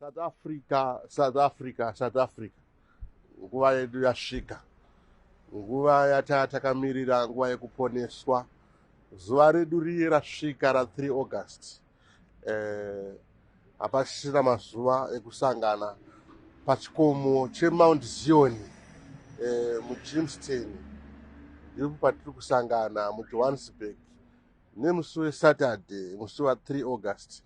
South Africa, South Africa, South Africa. Nguva yedu yasvika. Nguva yatanga takamirira, nguva yekuponeswa. Zuva redu riye rasvika ra 3 August. Eh, hapasisina mazuva ekusangana pachikomo cheMount Zion eh, muJimston. Ndipo patiri kusangana muJohannesburg nemusi weSaturday musi wa 3 August.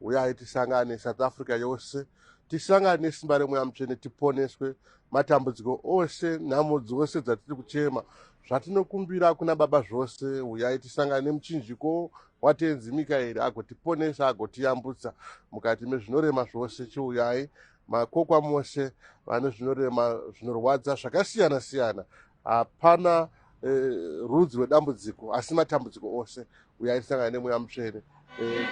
Huyai tisangane South Africa yose tisangane nesimba remweya mutsvene tiponeswe matambudziko ose nhamo dzose dzatiri kuchema zvatinokumbira kuna baba zvose huyai tisangane nemuchinjiko watenzi mikaeri agotiponesa agotiyambutsa mukati mezvinorema zvose chiuyai makokwa mose vane zvinorema zvinorwadza zvakasiyana siyana hapana eh, rudzi rwedambudziko asi matambudziko ose uyai tisangane nemweya mutsvene eh,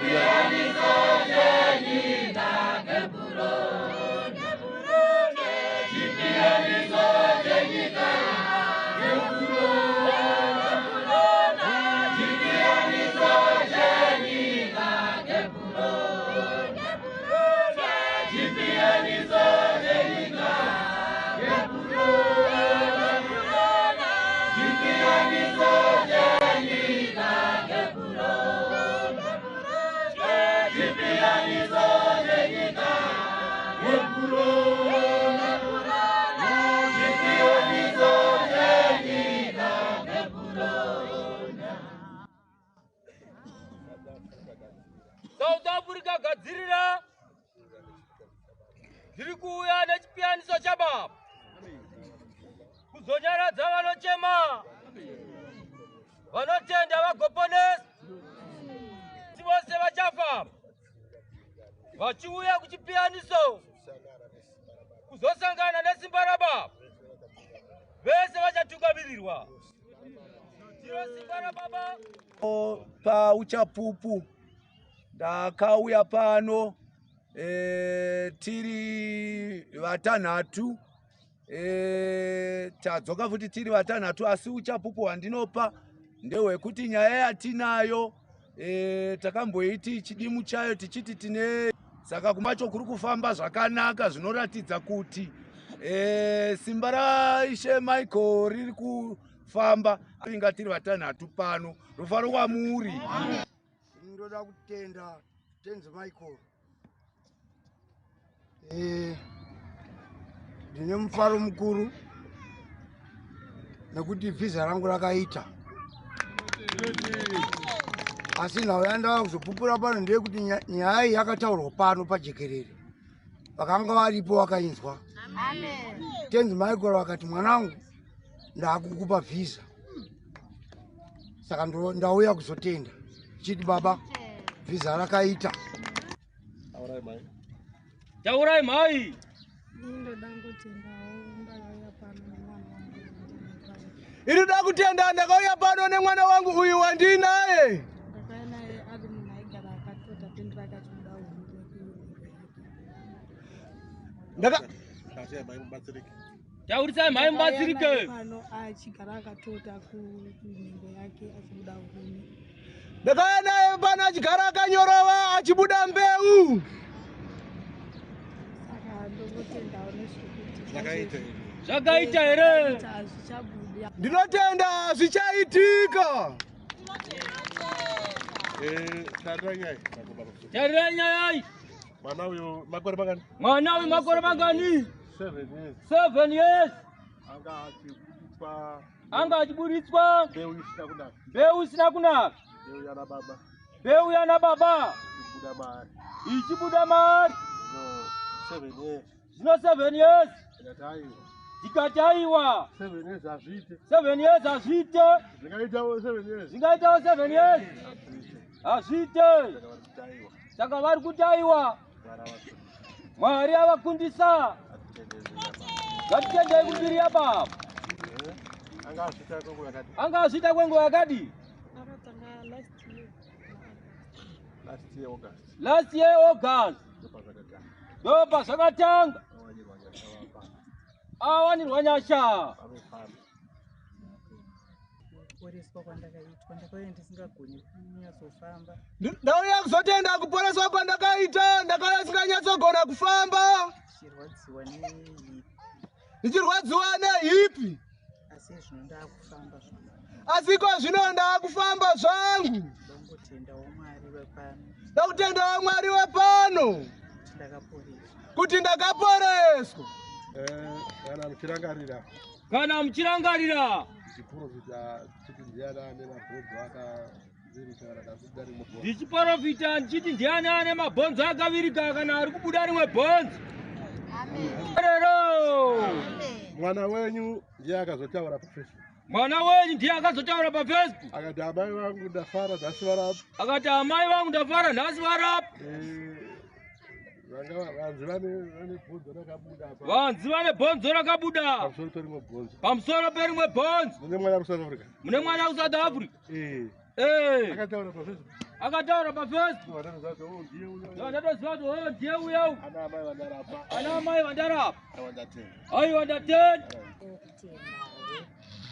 South Africa gadzirira ndiri kuuya nechipiyaniso chababa kuzonyaradza vanochema vanotenda vagoponesa vose vachafa vachiuya kuchipiyaniso kuzosangana nesimba rababa vese vachatungamirirwa ndiro simba rababa Pauchapupu ndakauya pano e, tiri vatanhatu e, tadzoka futi tiri vatanhatu asi uchapupu hwandinopa ndehwekuti nyaya yatinayo e, takamboiti chidimu chayo tichiti tine saka kumacho kuri kufamba zvakanaka zvinoratidza kuti e, simba raishe Michael riri kufamba inga tiri vatanhatu pano rufaro kwamuri. Ndoda kutenda Tenzi Michael. Eh, ndine mufaro mukuru nekuti vhiza rangu rakaita asi nhau yandava kuzopupura pano ndeyekuti nyaya iyi yakataurwa pano pajekerere vakanga varipo vakainzwa Tenzi Michael vakati mwanangu ndakukupa vhiza saka ndauya kuzotenda chiti baba vhiza rakaita. Taurai mhai. Iri da kutenda ndakauya pano nemwana wangu uyu wandinaye. Ndaka Taurisai mhai mubatsirike. Pano achigara akatota kunhengo yake achibuda huni. Ndakauya naye pano achigara akanyorova achibuda mbeu. Saka ndongotendawo nezvekuti Zvakaita here? Zvakaita here? Hazvichabuda. Ndinotenda zvichaitika. Eh, tarirai nyaya. Tarirai nyaya. Mwana uyu makore mangani? Mwana uyu makore mangani? 7 years. 7 years. Anga achiburitswa Anga achiburitswa mbeu isina kunaka. Mbeu isina kunaka. Mbeu yana baba. Mbeu yana baba. Ichibuda mari. Ichibuda mari. No, 7 years. Zvino 7 years. Ndikati aiwa. Ndikati aiwa. 7 years hazviite. 7 years hazviite. Zvingaitawo 7 years. Zvingaitawo 7 years. Hazviite. Hazviite. Saka vari kuti aiwa. Saka vari kuti aiwa. Mwari avakundisa. Ngatitendei kumbiri yababa. Anga azviita kwenguva yakadi. Anga azviita kwenguva yakadi. Akatanga last year. Last year August. Last year August. Ndopazvakatanga. Ndopazvakatanga. Awanirwa nyasha vapano. Awanirwa nyasha. Vanofamba. kuporeswa kwandakaitwa. Ndakauya ndisingagoni kunyatsofamba. Ndauya kuzotenda kuporeswa kwandakaita. Ndakauya ndisinganyatsogona kufamba. Ndichirwadziwa nehipi. Ndichirwadziwa nehipi. Asi zvino ndaakufamba zvangu. Asi iko zvino ndaakufamba zvangu. Ndongotendawo Mwari wepano. Ndakutendawo Mwari wepano. Kuti ndakaporeswa. Kuti ndakaporeswa. Kana muchirangarira. Kana muchirangarira. Ndichiprofita ndichiti ndiani ane mabhonzo akavirika kana akabuda rimwe bhonzo. Ndichiprofita ndichiti ndiani ane mabhonzo akavirika kana ari kubuda rimwe bhonzo. Amen. Mwana wenyu ndiye akazotaura paFacebook. Mwana wenyu ndiye akazotaura paFacebook. Akati amai vangu ndafara nhasi varapa. Akati amai vangu ndafara nhasi varapa. Vanzi vane bhonzo rakabuda apa. Vanzi vane bhonzo rakabuda. Pamusoro perimwe bhonzo. Pamusoro perimwe bhonzo. Mune mwana kuSouth Africa. Mune mwana kuSouth Africa. Eh. Akataura paFacebook. Akataura paFacebook. Ndatoziva kuti oh ndiye uya. Ana amai vandarapa. Ana amai vandarapa. Aiwa ndatenda. Aiwa ndatenda.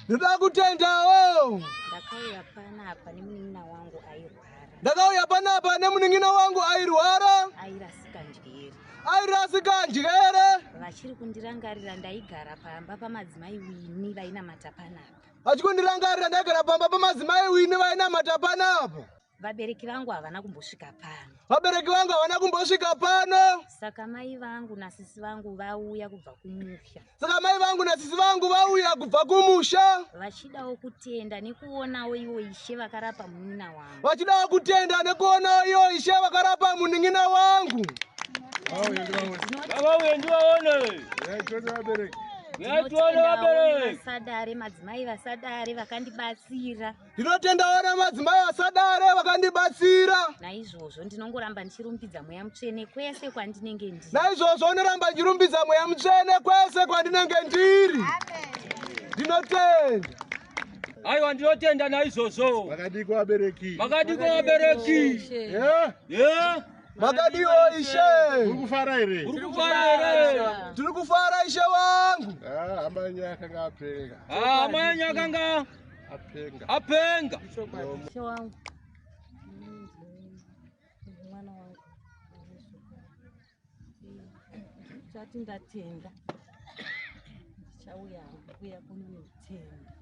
Ndoda kutendawo. Ndakauya panapa nemunin'ina wangu airwara. Ndakauya panapa nemunin'ina wangu airwara. Airasika njere. Airasika njere. Vachiri kundirangarira ndaigara pamba pamadzimai Wini vainamata panapa. Vachikundirangarira ndaigara pamba pamadzimai Wini vainamata panapa. Vabereki vangu havana kumbosvika pano. Vabereki vangu havana kumbosvika pano. Saka mai vangu nasisi vangu vauya kubva kumusha. Saka mai vangu nasisi vangu vauya kubva kumusha. Vachidawo kutenda nekuonawo iwo ishe vakarapa munin'ina wangu. Vachidawo kutenda nekuonawo iwo ishe vakarapa munin'ina wangu. Ngavauye ndivaone. Vasadare madzimai vasadare vakandibatsira. Ndinotendawo nemadzimai vasadare vakandibatsira. Naizvozvo ndinongoramba ndichirumbidza Mweya Mutsvene kwese kwandinenge ndiri. Naizvozvo ndinoramba ndichirumbidza Mweya Mutsvene kwese kwandinenge ndiri. Ndinotenda. Aiwa ndinotenda naizvozvo. Makadiko vabereki. Makadiko vabereki. Yeah. Makadiwo ishe. Uri kufara here? Uri kufara here? Tiri kufara ishe wangu. Hama yenyu yakanga apenga. Hama yenyu yakanga apenga. Apenga. Ishe wangu. Mwana wangu. Chati ndatenda. Ndichauya kuya kuno nekutenda.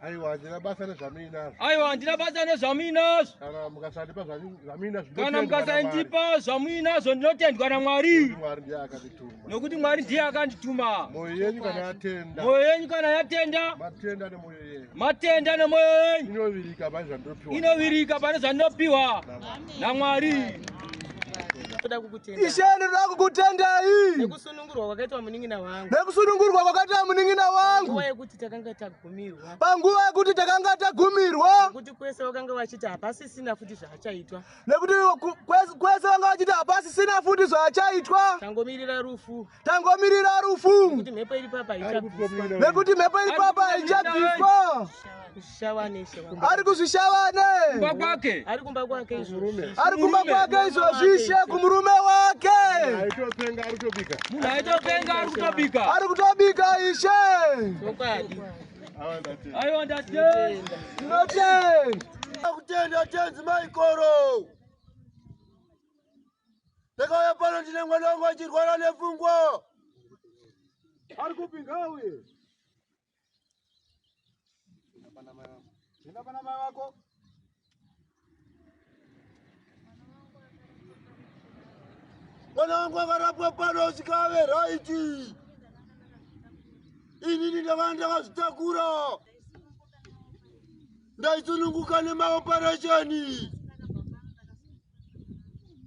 Aiwa handina basa nezvamuinazvo. Aiwa handina basa nezvamuinazvo. Kana mukasandipa zvamuinazvo. Kana mukasandipa zvamuinazvo ndinotendwa naMwari. Mwari ndiye akandituma. Nokuti Mwari ndiye akandituma. Mwoyo yenyu kana yatenda. Mwoyo yenyu kana yatenda. Matenda nemwoyo yenyu. Matenda nemwoyo yenyu. Inovirika pane zvandinopiwa. Inovirika pane zvandinopiwa naMwari. Ishe ndinoda kukutendai. Nekusunungurwa kwakaitwa munin'ina wangu. Nekusunungurwa kwakaitwa munin'ina wangu. Panguva yekuti takanga tagumirwa. Panguva yekuti takanga tagumirwa. Nekuti kwese vakanga vachiti hapasisina futi zvaachaitwa. Nekuti kwese vanga vachiti hapasisina futi zvaachaitwa. Tangomirira rufu. Tangomirira rufu. Nekuti mhepo iri papa haichabviswa. Nekuti mhepo iri papa haichabviswa. Kuzvishavane ishe wangu. Ari kuzvishavane. Kumba kwake. Ari kumba kwake izvozvi. Ari kumba kwake izvozvi ishe kumurume wake. Aitopenga ari kutobika. Munhu aitopenga ari kutobika. Ari kutobika ishe. Chokwadi. Aiwa ndatenda. Ndinotenda. Kutenda tenzi Maikoro. Ndakauya pano ndine mwana wangu achirwara nepfungwa. Ari kupi ngauye. Enda pana mai vako. Mwana wangu akarapwa pano svika ave raiti. Inini ndakanga ndakazvitakura. Ndaisununguka nemaoparesheni.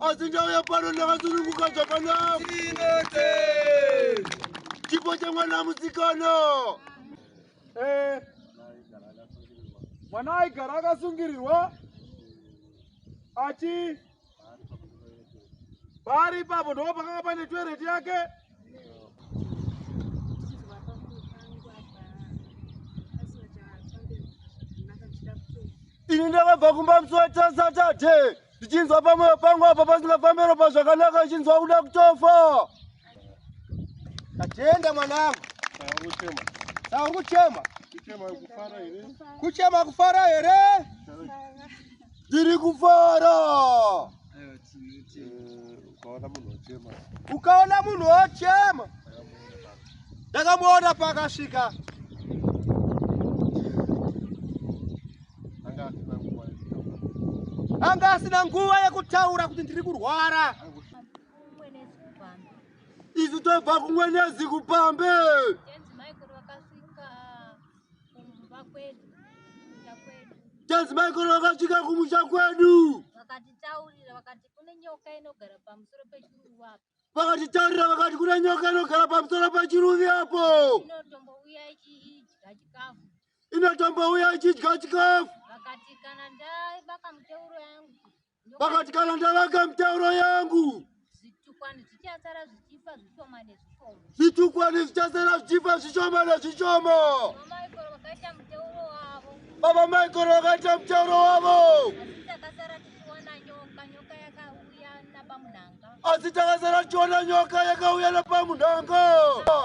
Asi ndauya pano ndakasununguka zvakanaka. Chipo chemwana musikana. Mwana aigara akasungirirwa achi pari ipapo ndo pakanga pane toireti yake. Ini ndakabva kumba musi waSaturday ndichinzwa pamwoyo pangu apa pasingafambi ropa zvakanaka ndichinzwa kuda kutofa. Tatenda mwanangu. Sauri kuchema. Kuchema kufara here? Kuchema kufara here? Ndiri kufara. Ukaona munhu ochema. Ukaona munhu ochema. Ndakamuona paakasvika. Anga asina nguva yekutaura. Anga asina nguva yekutaura kuti ndiri kurwara. Isu tobva kuMwenezi kuPambe. Tenzi Michael vakasvika kumusha kwedu. Vakatitaurira vakati kune nyoka inogara pamusoro pechiruvi apo. Vakatitaurira vakati kune nyoka inogara pamusoro pechiruvi apo. Inotombouya ichidya chikafu. Inotombouya ichidya chikafu. Vakati kana ndavaka miteuro yangu. Vakati kana ndavaka miteuro yangu. Zvitukwani zvichasara zvichifa zvishoma nezvishoma. Zvitukwani zvichasara zvichifa zvishoma nezvishoma. Baba Michael vakaita muteuro wavo. Baba Michael vakaita muteuro wavo. Asi takasara tichiona nyoka, nyoka yakauya napamunhanga. Asi takasara tichiona nyoka yakauya napamunhanga.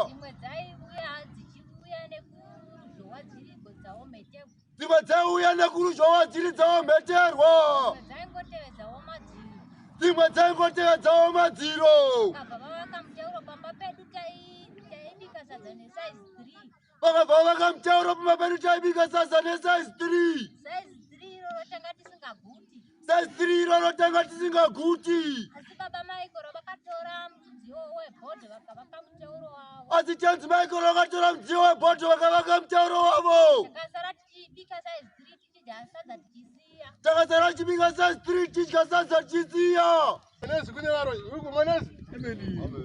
Dzimwe dzaiuya dzichiuya nekuruzhowa dzirigo dzaomheterwa. Dzimwe dzaiuya nekuruzhowa dziri dzaomheterwa. Dzimwe dzaingotevedzawo madziro. Dzimwe dzaingotevedzawo madziro. Vakabva vavaka muteuro pamba pedu taibika sadza nesaizi 3. Vakabva vavaka muteuro pamba pedu taibika sadza nesaizi 3. Saizi 3 iroro tanga tisingaguti. Saizi 3 iroro tanga tisingaguti. Asi baba Michael vakatora mudziyo webhodho vakavaka muteuro wavo. Asi Tenzi Michael vakatora mudziyo webhodho vakavaka muteuro wavo. Takasara tichibika saizi 3 tichidya sadza tichisiya. Takasara tichibika saizi 3 tichidya sadza tichisiya. Mwenezi kune varoyi. Uku mwenezi.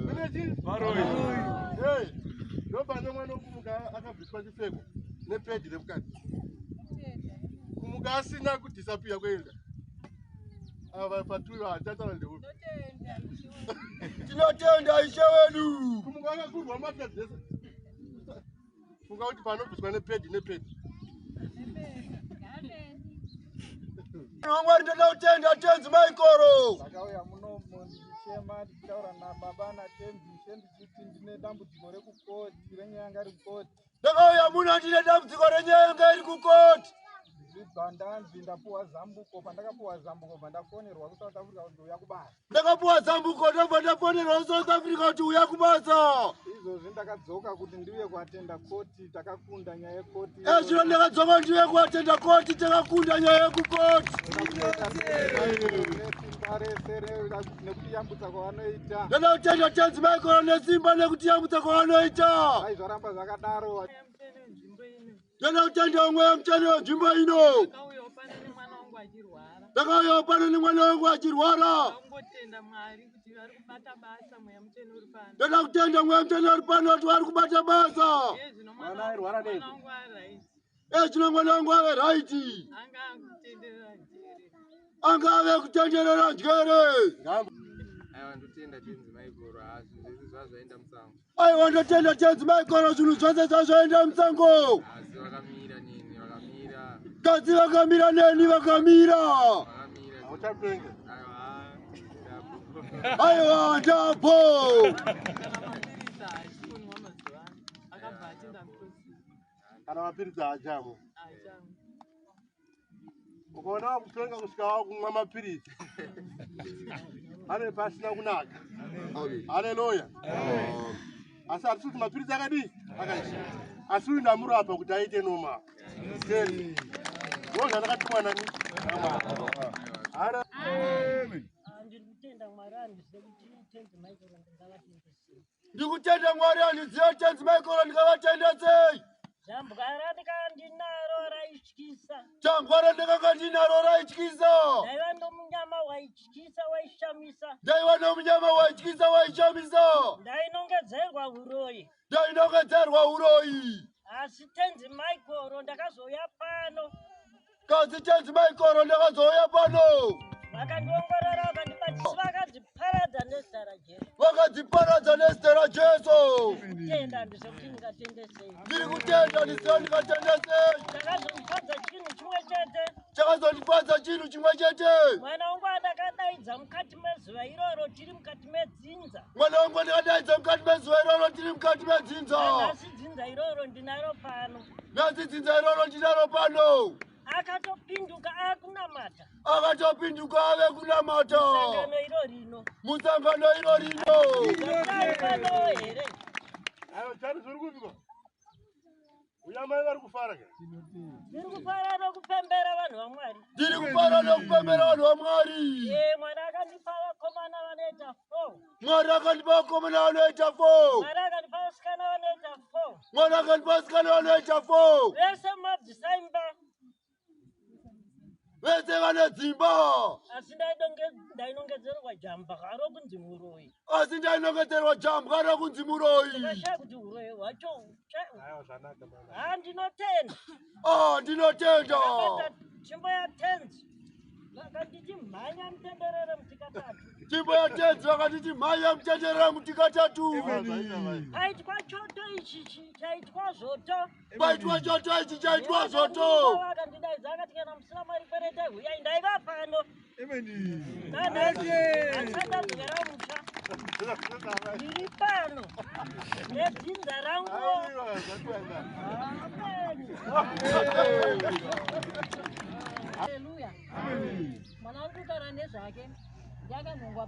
Kune chii? Varoyi. Hey, ndopane mwana wekumuka akabviswa chipfeko nepedi remukati. Kumuka asina kudhisapiya kuenda. Ava patuyo hachataura ndeupi. Tinotenda Ishe wedu. Kumuka akakurwa mbatya dzese. Funga kuti panobviswa nepedi nepedi. Mwari ndoda kutenda Tenzi Michael. Ndakauya munomu ndichichema ndichitaura nababa naTenzi Ishe ndichiti ndine dambudziko rekukoti renyaya yanga iri kukoti. Ndakauya muno ndine dambudziko renyaya yanga iri kukoti. Ndichibva ndanzi ndapuwa zambuko, pandakapuwa zambuko bva ndafonerwa kuSouth Africa kuti uya kubasa. Ndakapuwa zambuko ndobva ndafonerwa kuSouth Africa kuti uya kubasa. Izvozvi ndakadzoka kuti ndiuye kuatenda koti, takakunda nyaya yekoti. Ezvino ndakadzoka kuti ndiuye kuatenda koti, takakunda nyaya yekukoti. Nesimba rese nekutiyambutsa kwavanoita. Ndoda kutenda Tenzi Michael nesimba nekutiyambutsa kwavanoita. Dai zvaramba zvakadaro. Ndoda kutenda mweya mutsvene wenzvimbo ino. Ndakauyawo pano nemwana wangu achirwara. Ndoda kutenda mweya mutsvene uri pano kuti vari kubata basa. Mwana airwara nei? Ezvino mwana wangu ave raiti. Anga ave kutenderera njere. Aiwa ndotenda Tenzi Michael, haa zvinhu zvese zvazvaenda musango. Aiwa ndotenda Tenzi Michael, zvinhu zvose zvazvaenda musango. Asi vakamira neni, vakamira. Kasi vakamira neni, vakamira. Hauchapenge. Aiwa ndapo. Kana mapiritsi haachamo. Ukaona wakupenga kusvika wakumwa mapiritsi. Pane pasina kunaka. Haleluya. Asi hatisi kuti mapiritsi akadii? Akaisha. Asi uyu ndamurapa kuti aite normal. Teni. Ndozvo zvandakatumwa nani? Namwari. Ndiri kutenda Mwari handizive kuti Tenzi Michael ndingavatende sei. Ndikutenda Mwari handizive Tenzi Michael ndingavatende sei. Jambwa randanga ndinaro raityisa. Jambwa randakanga ndinaro raityisa. Ndaiva nomunyama waityisa waishamisa. Ndaiva nomunyama waityisa waishamisa. Ndainongedzerwa uroyi. Ndainongedzerwa uroyi. Asi Tenzi Michael ndakazouya pano. Kasi Tenzi Michael ndakazouya pano. Vakandiongorora vakandibatisa vakadziparadza nezita raJesu. Vakadziparadza nezita raJesu. Kutenda handizive kuti ndingatende sei. Ndiri kutenda handizive ndingatende sei. Chakazondifadza chinhu chimwe chete. Chakazondifadza chinhu chimwe chete. Mwana wangu andakadaidza mukati mezuva iroro tiri mukati medzinza. Mwana wangu andakadaidza mukati mezuva iroro tiri mukati medzinza. Nhasi dzinza iroro ndinaro pano. Nhasi dzinza iroro ndinaro pano. Akatopinduka akunamata. Akatopinduka ave kunamata. Musangano iro rino. Musangano iro rino. Zvakari pano here? Ayo chani zviri kupiko? Uya mai vari kufara ke? Ndiri kufara nokupembera vanhu vaMwari. Ndiri kufara nokupembera vanhu vaMwari. Ee, Mwari akandipa vakomana vanoita 4. Mwari akandipa vakomana vanoita 4. Mwari akandipa vasikana vanoita 4. Mwari akandipa vasikana vanoita 4. Vese madzisaimba. Vese vane dzimba. Asi ndainongedzerwa jambwa rokunzi muroyi. Asi ndainongedzerwa jambwa rokunzi muroyi. Ndakashaya kuti uroyi hwacho ha ndinotenda. Ah, ndinotenda. Ndakabata tsvimbo yatenzi vakanditi mhanya mutenderere mutikatatu. Tsvimbo yatenzi vakanditi mhanya mutenderere mutikatatu. Paitwa choto ichi chaitwa zvoto. Paitwa choto ichi chaitwa zvoto. Vakandidaidza akati kana musina mari kweretai huyai ndaiva pano. Nanhasi ndadzokera musha. Ndiri pano nedzinza rangu. Amen. Haleluya. Mwana wangu kutaura nezvake ndiakanhongwa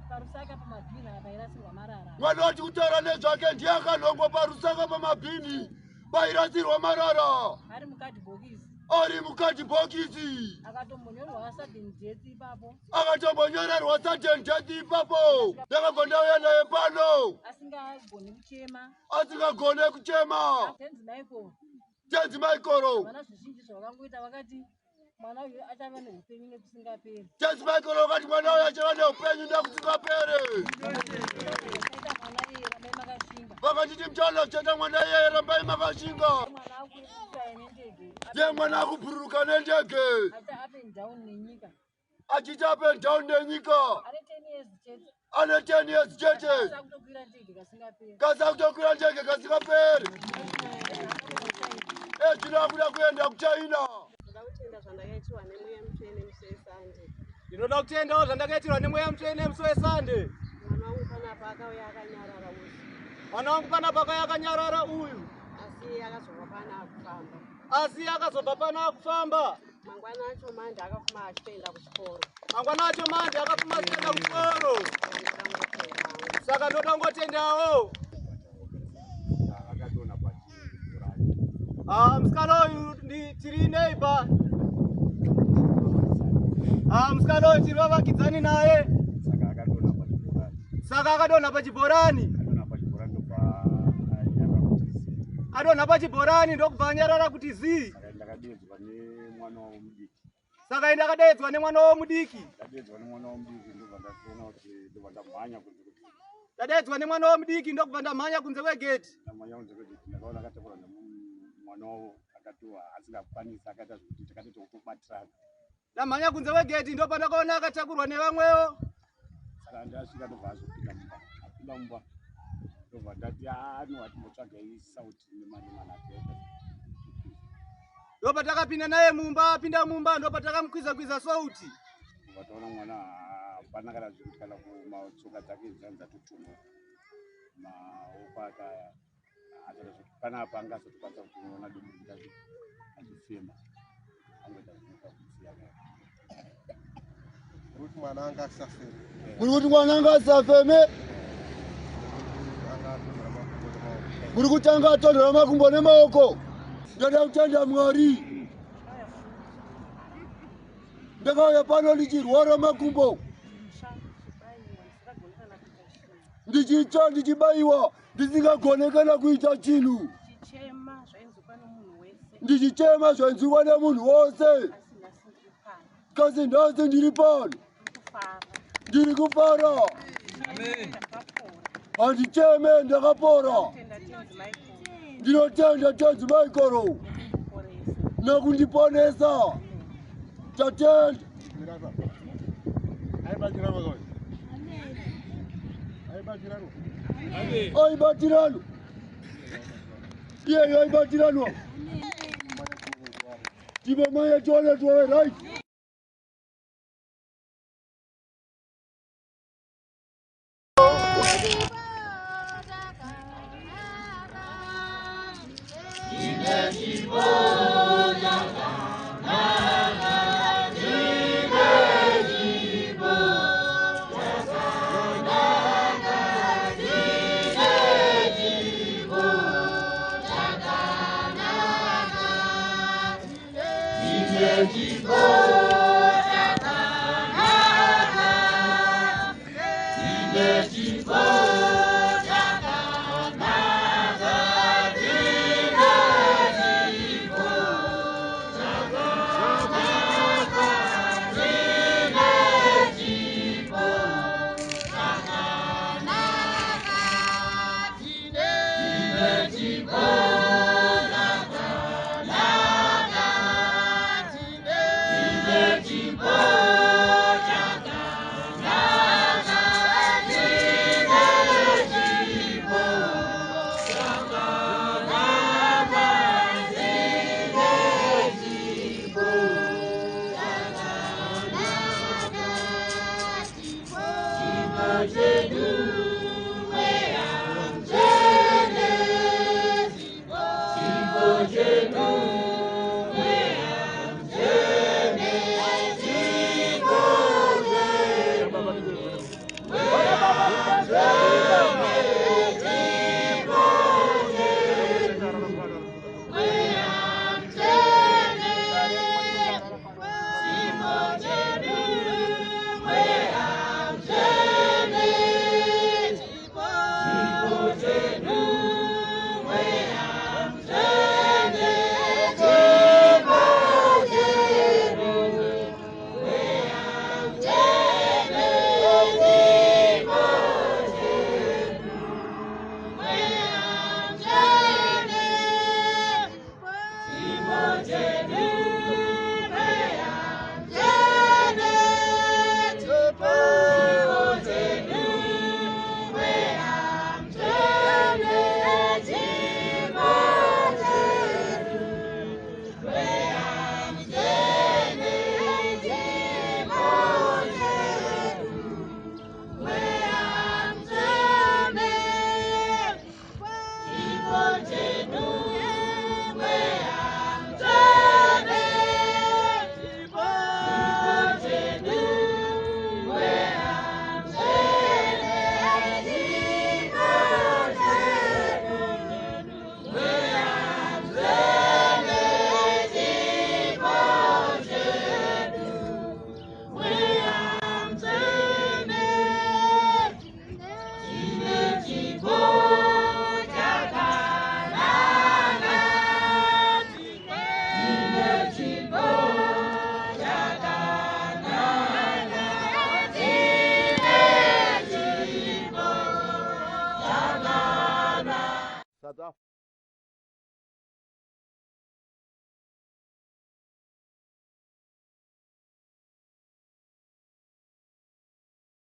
parusaka pamabhini apa pairasirwa marara. Mwana wati kutaura nezvake ndiye akanhongwa parusaka pamabhini pairasirwa marara. Ari mukadhibhokisi. Ari mukadhibhokisi. Akatombonyorwa sudden death ipapo. Akatombonyorerwa sudden death ipapo. Ndakabva ndauya naye pano. Asingagoni kuchema. Asingagone kuchema. Tenzi Michael. Tenzi Michael. Vana zvizhinji zvavakangoita vakati mwana uyu achava neupenyu nekusingaperi. Tenzi Michael vakati mwana uyu achava neupenyu nekusingaperi. Aita mwana iyeye rambai makashinga. Vakatiti muchaona zvichaita mwana iyeye rambai makashinga. Mwana akuruka nendege. Ndiye mwana akubhururuka nendege. Aita up and down nenyika. Achiita up and down nenyika. Ane 10 years chete. Ane 10 years chete. Kasi akutokwira ndege kasingaperi. Kasi akutokwira ndege kasingaperi. Ezvino akuda kuenda kuChina. Ndoda kutenda zvandakaitirwa nemweya mutsvene musi weSande. Ndinoda kutendawo zvandakaitirwa nemweya mutsvene musi weSande. Mwana wangu panapa akauya akanyarara uyu. Mwana wangu panapa akauya akanyarara uyu. Asi akazobva pano akufamba. Asi akazobva pano akufamba. Mangwana acho manje akafuma achitoenda kuchikoro. Mangwana acho manje akafuma achitoenda kuchikoro. Saka ndoda kungotendawo. Ah, musikana uyu tiri neighbor. Ah, musikana uyu tiri vavakidzani naye. Saka akadonha pachibhorani. Adonha pachibhorani ndokubva anyarara kuti zii. Saka ndakadeedzwa nemwana wavo mudiki. Ndadeedzwa nemwana wavo mudiki ndokubva ndamhanya kunze kwegeti. Ndamhanya kunze kwegeti ndopandakaona akatakurwa nevamwewo. Saka ndasvika ndobva azopinda mumba. Apinda mumba ndobva ndati ano atimbotsvagai sauti nemari manake. Ndopatakapinda naye mumba, apinda mumba ndopatakamukwiza kwiza sauti. Ndobva taona mwana hapana kana zvekuti kana kumatsoka dzake dzanzi dzatotumwa. Maoko ake aya achada zvekuti panapa anga asatokwanisa kutoona dumbu kuti achifema. Angoita zvinoita kudziya. Kuti mwana anga asafeme. Muri kuti mwana anga asafeme. Muri kuti anga atonhora makumbo nemaoko. Ndoda kutenda Mwari. Ndakauya pano ndichirwara makumbo. Ndichitsva ndichibayiwa ndisingagone kana kuita chinhu. Ndichichema zvainzwikwa nemunhu wose. Kasi nhasi ndiri pano. Ndiri kufara. Handicheme ndakapora. Ndinotenda Tenzi Michael nekundiponesa. Tatenda. Aibatirano. Iyeyo aibatirano. Tibomanye tione tuwe right. Amen. South Africa.